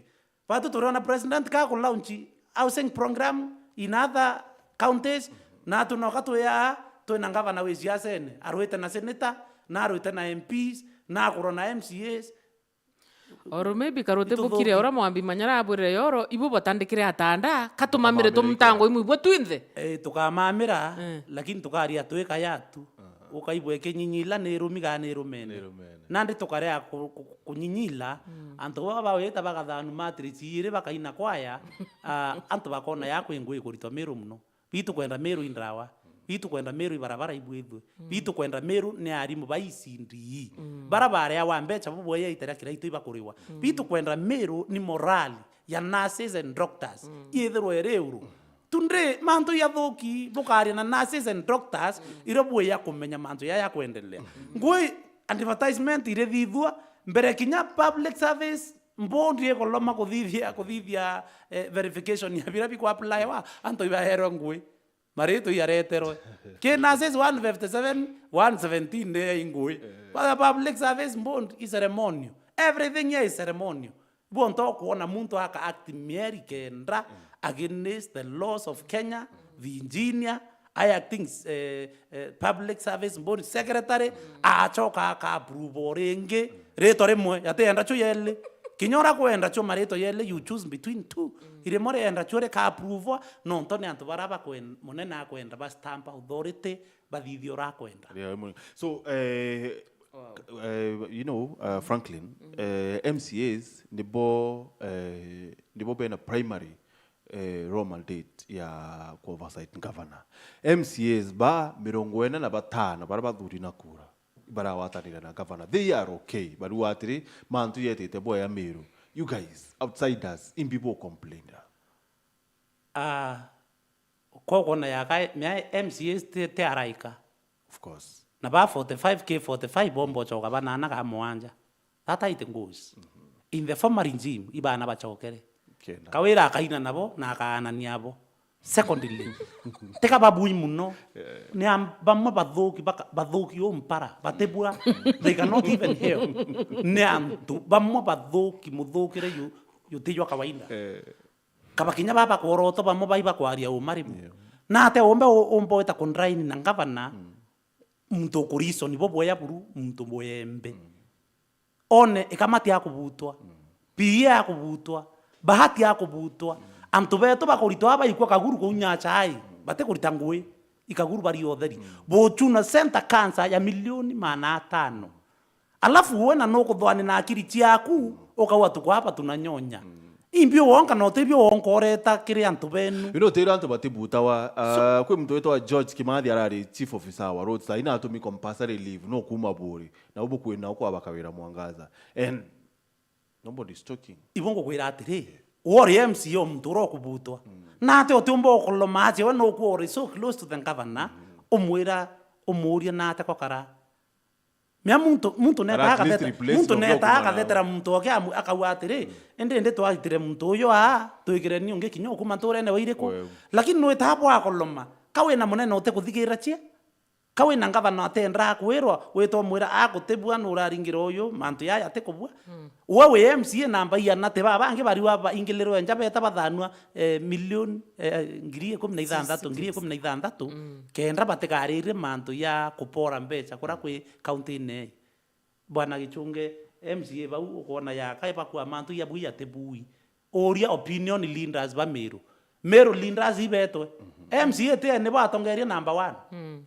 Batu turiona president ka ku launch housing program in other counties, na atu noka twia twina governor wi siasene, arwite na senator, na arwite na M Ps, na akurwa na M C As. Or maybe karute bukire ura Mwambi Manyara abwirire yoro, ibu batandikire atanda, katumamire tumtango imwe ibwe twinthe. Eh, tukamamira, lakini tukaria twika yatu. Ukaibwe kinyinyila ni rumi ga ni rumene. Ni rumene. Nandi tukarea ku-, ku-, kunyinyila, antu baba bawita bagathanu matrix iri bakaina kwaya, ah, antu bakona ya kwi ngui kuritwa Miru muno. Bitu kwenda Miru indawa. Bitu kwenda Miru ibarabara ibwithwe. Bitu kwenda Miru ni arimu ba E C D E. Bara bareawa mbecha bubwe ya itaria kiraitu ibakuriwa. Bitu kwenda Miru ni morali ya nurses and doctors. Ithirwe iri uru. Tunde mantu ya thuki bukaria na nurses and doctors, irio bwia kumenya mantu ya ya kwendelea. Ngui advertisement iri thithua, mbere kinya public service board ikoloma kuthithia, kuthithia, eh, verification ya bira bikwa apply wa, antu ibaherwe ngui. Marito iareterwe. Ki nurses one fifty-seven, one seventeen ni ingui. But public service board is ceremonial. Everything here is ceremonial. Bonthe ukwona muntu aka act mieri kenda against the laws of Kenya, the engineer, I acting, eh, eh, public service board secretary, achoka aka approve ringi, ritwa rimwe, yatienda chu yeli. Kinya ura kwenda chu maritwa yeli, you choose between two. Irimwe rienda chu rika approve, nontu ni antu bara bakwen-, munene akwenda ba stamp authority, bathithia ura akwenda. Yeah, mo-, so, eh, eh, you know, uh, Franklin, eh, M C As nibo, eh, nibo bena primary, eh, role mandate ya ku oversight governor. M C As ba mirongo ina na batano bara bathuri na kura, baragwatanira na governor, they are okay. Bariuga atiri, mantu yetite bwea Miru. You guys, outsiders, imbi bo complain? Ah, kwa ukwona yaka, mea M C As ti, ti araika. Of course. Na ba forty-five K forty-five bomba uchoka banana ka mwanja. That how it goes. In the former regime, ibana bachokere. Kenda. Kawira akaina nabo, na akaanania abo. Secondly, teka babui muno. Ni am-, bamwe bathuki, baka-, bathuki umpara, batibua. They cannot even help. Ni antu, bamwe bathuki, muthukire yu, yu ti jwa kawaida. Eh. Kaba kinya baba kworoto bamwe baiba kwaria uma rimu. Yeah. Na ate umbe u-, umbe wita kundraini na ngavana, muntu ukurisoni bo bwea buru, muntu bwembe. One ikamati akubutwa, P A akubutwa, bahati akubutwa, antu betu bakuritwa abaikwa kaguru kuunya chai, batikurita ngui, ikaguru bari utheri. Buchuna center cancer ya milioni maana atano. Alafu we na nukuthwania na akiri ciaku, ukauga tukwaba tunanyonya. Imbi wonka na utibio wonka ureta kiri antu benu. You know, tira antu batibutawa, ah, kwi muntu witwa George Kimathi arari chief officer wa roads, aina atumi compulsory leave, no kuma buri, na ubu kwina ukwaba kawira Mwangaza. And nobody is talking. Ibo ngukwira atiri, Wori M C A o muntu uria ukubutwa. Na ati utiumba ukuloma atia we nukuwa uri so close to the governor, umwira, umuuria na ate kokara. Mea muntu, muntu Ara netaa at least kathete-, replace muntu no netaa giokumana. Kathetera muntu oke amu-, akauga atiri, "Indi, indi twaitire muntu uyu aa, twikireni ungi kinya ukuma nturene wa iriku." Kweu. Lakini nwitaga bwakoloma, ka wina munene utikuthigira chia? Ka wina ngavana atendaa kwirwa, wita umwira, "Agutibua nuraringira uyu, mantu yaya atikubua?" We wi M C A namba iana, ti baba bangi bari wa baingilirwe nja beta bathanua, eh, milioni, eh, ngiri ikumi na ithanthatu, ngiri ikumi na ithanthatu, kenda batikarire mantu ya kupora mbecha kuria kwi kaunti-ini ii. Bwana Gichunge, M C A bau ukwona yaka ibakua mantu ya bui ati bui. Uria opinion leaders ba Meru. Meru leaders ibetwe. M C A ti ene batongeria number one.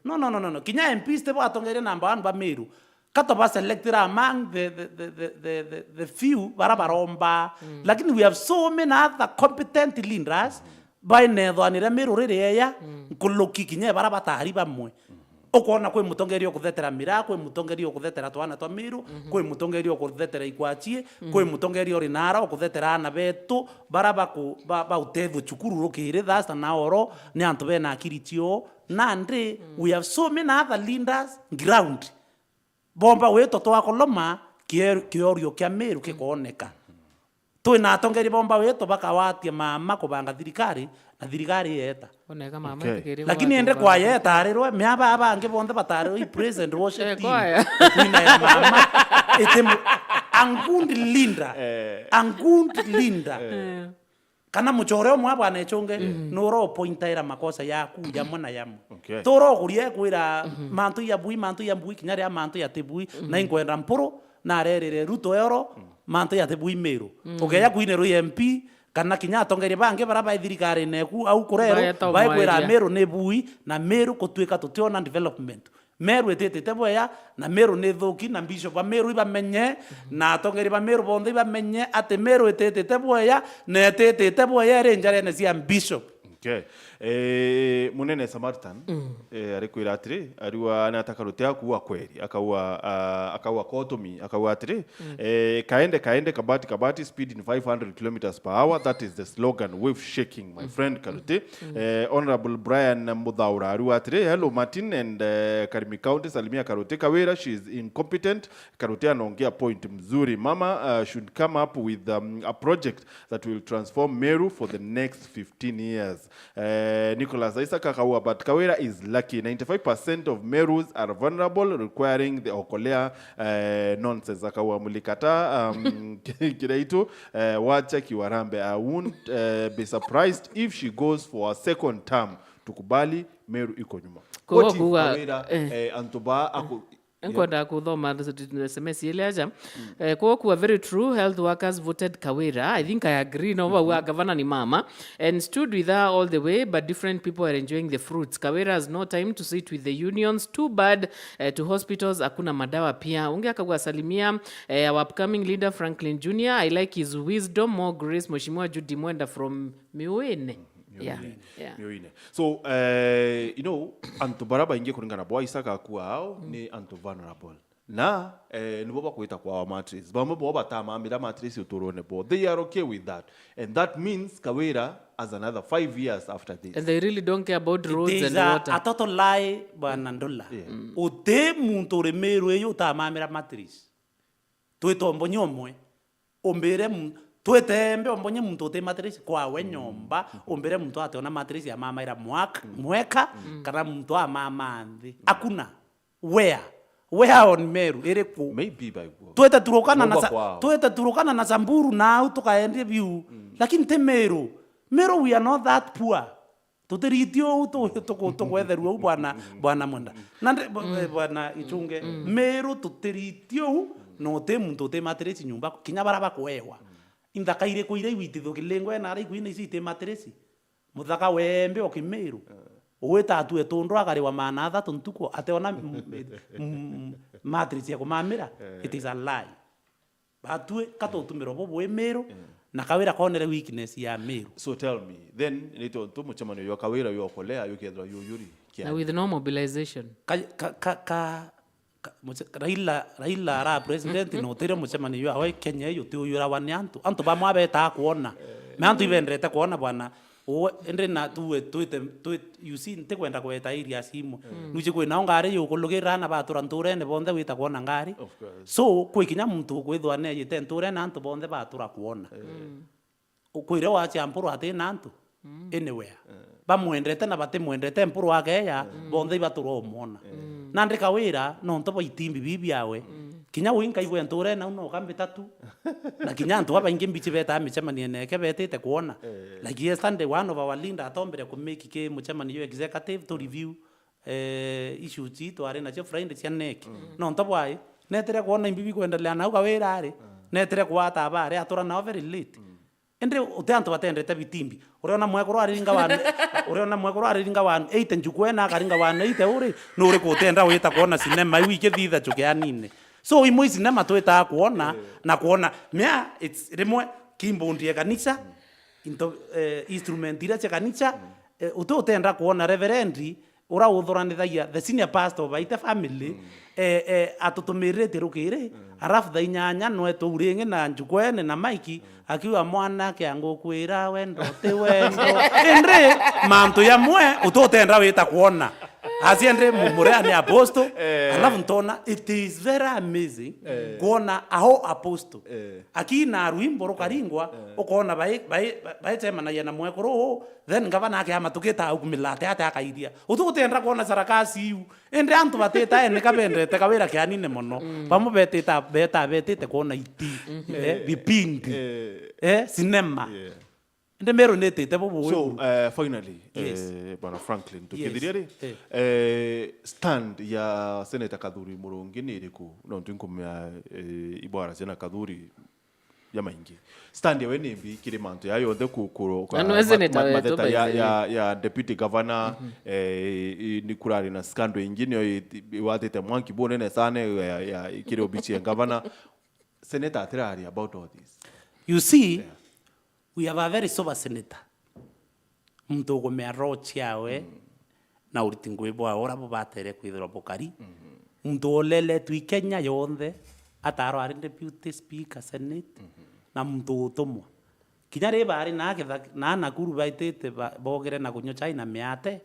No, no, no, no, no. Kinya M Ps ti batongeria number one ba Meru. Ka tubaselectira among the, the, the few bara baromba. Lakini we have so many other competent leaders bainethwanire Meru riri eya, nkuruki kinya bara batari bamwe. Ukwona kwi mutongeria ukuthetera miraa, kwi mutongeria ukuthetera twana twa Meru, kwi mutongeria ukuthetera ikwachie, kwi mutongeria uri nara ukuthetera ana betu, bara baku-, ba-, bautethua cukuru rukiri thasta na oro, ni antu bena akiri cio. Nandi, we have so many other leaders ground. Bomba witwa twakoloma, kie-, kiorio kia Meru kikoneka. Twina atongeria bomba witwa bakawatia mama kubanga thirikari, na thirikari yeeta. Oneka mama Okay. Ntikiri Lakini indi gwatungwa. Kwaya etarirwe, mea baa bangi bonthe batarirwe i praise and worship Eh, team. Kwaya. Twina ya mama. Iti mu-, a good leader. Eh. A good leader. Eh. Kana muchore umwe bwana Echunge, nuro pointaira makosa yaku yamwe na yamwe. Okay. Turo kuria kwira mantu ya bui, mantu ya bui, kinya ria mantu ya tibui, na inkwenda mpuru, na arerire Ruto ero, mantu ya tibui Meru. Ukeya kuinirwa M P, kana kinya atongeria bangi bara bai thirikari neku, au kurero, Baeta bai kwira umwairia. Meru ni bui, na Meru kutuika tutiona development. Meru ititite bwega, na Meru ni thuki, na Bishop ba Meru ibamenye, na atongeria ba Meru bonthe ibamenye ati Meru ititite bwega, na ititite bwega iri njarene cia Bishop. Okay. Eh, munene Samaritan, eh, arikwira atiri, ariwa ni ataka ruti akuwa kweri, akaua, ah, akaua kotumi, akaua atiri, eh, kaende, kaende, kabati, kabati, speed in five hundred kilometers per hour, that is the slogan, wave shaking, my friend Karuti. Eh, Honorable Brian Muthaura ariwa atiri, "Hello Martin and, eh, Karimi County, salimia Karuti Kawira, she is incompetent." Karuti anaongea point mzuri. Mama, uh, should come up with, um, a project that will transform Meru for the next fifteen years. Eh, Nicholas Isaac akaua, but Kawira is lucky. Ninety-five percent of Merus are vulnerable, requiring the Okolea, eh, nonsense. Akaua Mulikata, um, Kiraitu, eh, wacha Kiwarambe. I won't, eh, be surprised if she goes for a second term. Tukubali, Meru iko nyuma. Kwa What if kuga, Kawira, eh. Eh, antu ba aku-, Nkwenda kuthoma S M S ile aja. Eh, kwa kuwa very true, health workers voted Kawira. I think I agree. No, mm-hmm. Wa gavana ni mama and stood with her all the way, but different people are enjoying the fruits. Kawira has no time to sit with the unions. Too bad, eh, to hospitals, hakuna madawa pia. Ungi akagwa salimia, eh, our upcoming leader Franklin Junior. I like his wisdom. More grace, Mheshimiwa Judy Mwenda from Miwene. Yeah, Miuine. Yeah. Miuine. So, eh, you know, antu bara baingi kuringana bwa Isaka akuwa ao ni antu vulnerable. Na, eh, nibo bakwita kwa our mattress. Bamwe bo batamamira mattress uturone bo. They are okay with that. And that means Kawira has another five years after this. And they really don't care about roads It is and a, water. A total lie, bwana Ndula. Yeah. Uti muntu uri Meru uyu utamamira mattress. Twita umbonye umwe. Umbire mu-, twite mbe umbonye muntu uti mattress kwawe nyomba, umbire muntu ationa mattress ya mama ira mwak-, mweka, kana muntu amama nthi. Hakuna. Where? Where on Meru? Iriku? Maybe by Twite Turukana na Nyomba Sa-, kwao. Twite Turukana na Samburu na au tukaendie biu. Lakini ti Meru. Meru, we are not that poor. Tutiriti uu tu-, tuku-, tukwetherua uu bwana, bwana Mwenda. Na ndi-, b-, eh, bwana Ichunge, Meru tutiriti uu, na uti muntu uti mattress nyumba, kinya bara bakwewa. Inthaka iriku iria igwitithua kilingwe na ara ikwina icio iti mattress? Muthaka wembe o Kimeru. Ugwita atue tundu akariwa maana athatu ntuku, ateona m-, m-, m-, mattress ya kumamira? It is a lie. Batue, ka tutumire bo bwi Meru, na Kawira konere weakness ya Meru. So tell me, then, ni tontu mucemanio jwa Kawira jwa Okolea jukethirwa jujuri kia? Na with no mobilization. Ka, ka, ka, ka, ka, muce-, Raila, Raila ara president, na utire mucemanio jwa we Kenya iju ti ujurawa ni antu. Antu bamwe abetaa kwona. Me antu ibendete kwona bwana, uwe, indi na tuwe, twite, twi-, you see, ntikwenda kweta areas imwe. Nuiji kwina o ngari yukulugirira ana batura nturene bonthe wita kwona ngari. Of course. So, kwi kinya muntu ukwithwa neeyite nturene antu bonthe batura kwona. Ukwire wacia mpuru ati na antu anywhere. Bamwendete na batimwendete, mpuru akeeya, bonthe ibatura umwona. Nandi kawira, nontu bwa itimbi bibi biawe, kinya ui nkaigua nturene au no kambita tu. Na kinya antu babaingi mbichi betaa micemanio neke betite kwona. Like yesterday, one of our leader atombere kumake ki mucemanio executive to review eh, issues ii twari nacio Friday cia NEC. Nontu bwai, netire kwona imbi bikwendelea nau kawira ari, netire kwata abari, atura nao very late. Indi uti antu batendete bitimbi. Uriona mwekuru ariringa wanu, uriona mwekuru ariringa wanu, eite njukwene akaringa wanu, eite uri, nuri kutenda wita kwona cinema iu ikithitha chukianine. So, imwe icinema twitaa kwona, na kwona, mea, it's, rimwe, keyboard ya kanisa, into, eh, instrument iria cia kanisa, eh, uti utenda kwona reverend, ura uthuranithagia the senior pastor of Aite family, eh, eh, atutumiriritie rukiri, arafu thaa inyanya nwe tuuringi na njukwene na maiki, akiuga, "Mwanake angukwira wendo ti wendo." Indi mantu yamwe uti utenda wita kwona. Acia ndi mu-, murea ni apostle, alafu ntona, it is very amazing kwona aho apostle. Akina rwimbo rukaringwa, ukona bai-, bai-, baicemanagia na mwekuru uu, then ngavana akeama tukita au kumilate ate akairia. Uti utenda kwona sarakasi iu. Indi antu batitaene kabendete kawira kianine mono. Bamwe betita, beta betite kwona iti, eh, vipindi, eh, cinema. Indi Meru nitite bubu. So, uh, finally, yes, eh, Bwana Franklin, tukithiria ri, eh, stand ya Senator Kathuri Murungi ni iriku? Nontu nkumea, eh, ibwara cia na Kathuri ya maingi. Stand yawe ni mbi kiri mantu ya yonthe ku-, ku-, ku-, na nwe ma-, senator ma-, wetu, mateta by ya, the way, ya, ya deputy governor, eh, i-, i-, ni kurari na scandal ingi niyo i-, i-, iwatite mwanki bunene sana ya, ya, kiri obici ya governor. Senator atirari about all this. You see, yeah, we have a very sober senator. Muntu ukumea roho ciawe na uriti ngui bwawe uria bubatere kwithirwa bukari. Muntu uleletwe i Kenya yonthe, ataarwa ari deputy speaker senate, na muntu utumwa. Kinya ri baari na Githa-, na Nakuru baitite ba-, bogere na kunywa chai na miate,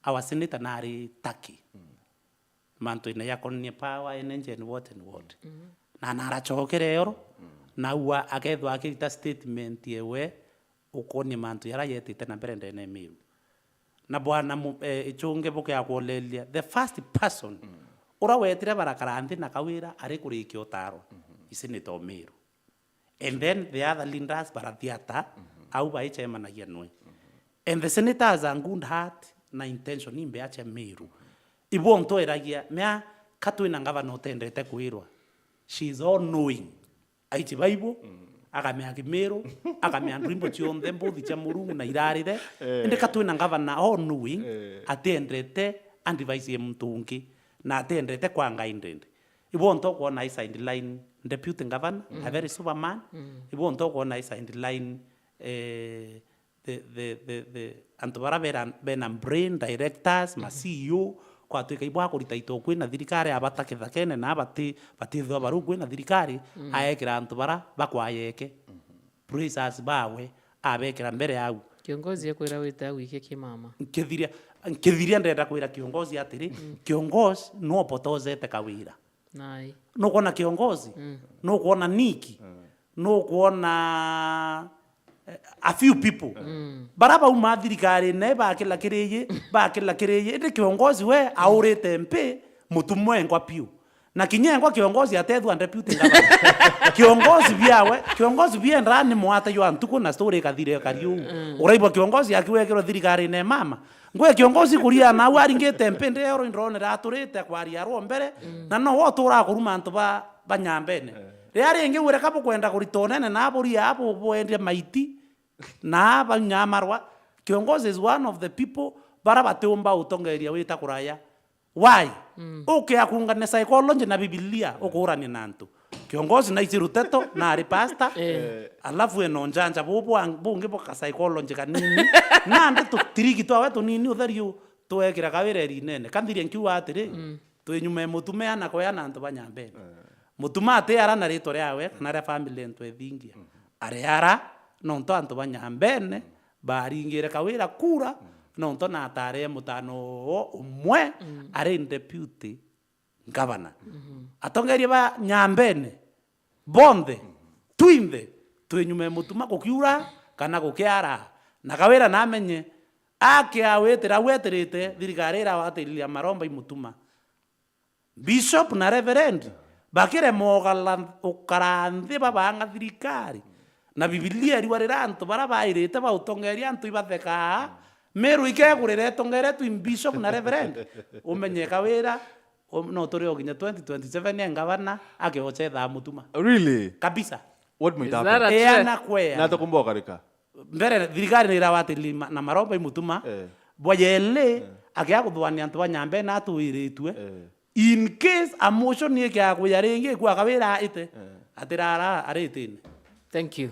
our senator nari Turkey. Mantu ina ya koninie power, energy and what and what. Na naracokere oro, na ua akethwa akirita statement yewe ukonie mantu yara yetite na mbere ndene ya Meru. Na bwana mu-, eh, Ichunge bukia kuoleria, the first person ura wetire barakara nthi na Kawira ari kurikia utaro, i Senator o Meru. And then the other leaders barathiata, au baicemanagia nwe. And the senator has a good heart na intention imbea cia Meru. Ibo ntweragia, mea ka twina ngavana utendete kwirwa. She is all knowing. Aichi Bible, akamea Kimiru, akamea ndwimbo cionthe, mbuthi cia Murungu na irarire. Indi ka twina ngavana all knowing, atiendete advice ya muntu ungi, na atiendete kwa guided. Ibo nto kwona i sideline deputy governor, a very sober man. Ibo nto kwona i sideline, eh, the, the, the, the, antu bara bera, bena brain, directors, ma C E O, kwatwika ibo akurita ito kwina thirikari, abata kithakene na abati, batithwa baru kwina thirikari, aekira antu bara bakwayeke. Praisers bawe, abekira mbere au. Kiongozi ekwira wite au ikie kimama. Nkithiria, nkithiria ndenda kwira kiongozi atiri, kiongozi no potozete Kawira. Nai. Nukwona kiongozi? Nukwona Niki? Nukwona, eh, a few people? Bara bauma thirikari ne bakila kiriyi, bakila kiriyi. Indi kiongozi we aurite mpi, mutumwa engwa piu. Na kinya engwa kiongozi atethwa deputy governor. Kiongozi biawe, kiongozi biendaa ni mwata jwa ntuku na story ikathira ikari uu. Uraigua kiongozi akiwekirwe thirikari ne mama. Ngwe kiongozi kuria na au aringite mpindi ero indronera aturite kwaria arwo mbere, na no wo turaa kuruma antu ba, ba Nyambene. Riria ringi wire ka bukwenda kurita unene na buria abu bwendia maiti, na banyamarwa, kiongozi is one of the people bara batiumba utongeria wita kuraya. Why? Uke akungane psychology na Bibilia, ukurania na antu. Kiongozi na ici ruteto, na ari pastor, alafu ena unjanja bubu ang-, bungi bwa ka psychology kanini. Nandi tutiriki twawe tunini utheri u, twekira Kawira erinene. Kanthiria nkiuga atiri, twi nyuma ya mutumea na kwea na antu ba Nyambene. Mutuma ati ara na ritwa riawe, kana ria family ntu ethingia. Ari ara, nontu antu ba Nyambene baringire Kawira kura, nontu natare mutano oo umwe ari deputy ngavana. Atongeria ba Nyambene bonthe, twinthe, twi nyuma ya Mutuma gukiura kana gukiara. Na Kawira namenye, akiawitira au etirite, thirikari irawatiriria maromba i Mutuma. Bishop na Reverend bakirema ugala-, ukara nthi babanga thirikari. Na Bibilia irua riria antu baria bairite bautongeria antu ibathekaa, Meru ikegurira itongeria twi Bishop na Reverend. Umenye Kawira, um, no turi o kinya twenty twenty-seven e ngavana, akiocha ethaa Mutuma. Really? Kabisa. What might Is happen? That a Eana trend? Kwea. Na tukumba ukarika. Mbere thirikari ni irawatiriria ma-, na maromba i Mutuma. Eh. Bwa yeli, Eh. akia kuthwania antu ba Nyambene atuiritue. Eh. In case a motion ikia kuya ringi, ikua Kawira aite. Eh. Atirara aritine. Thank you.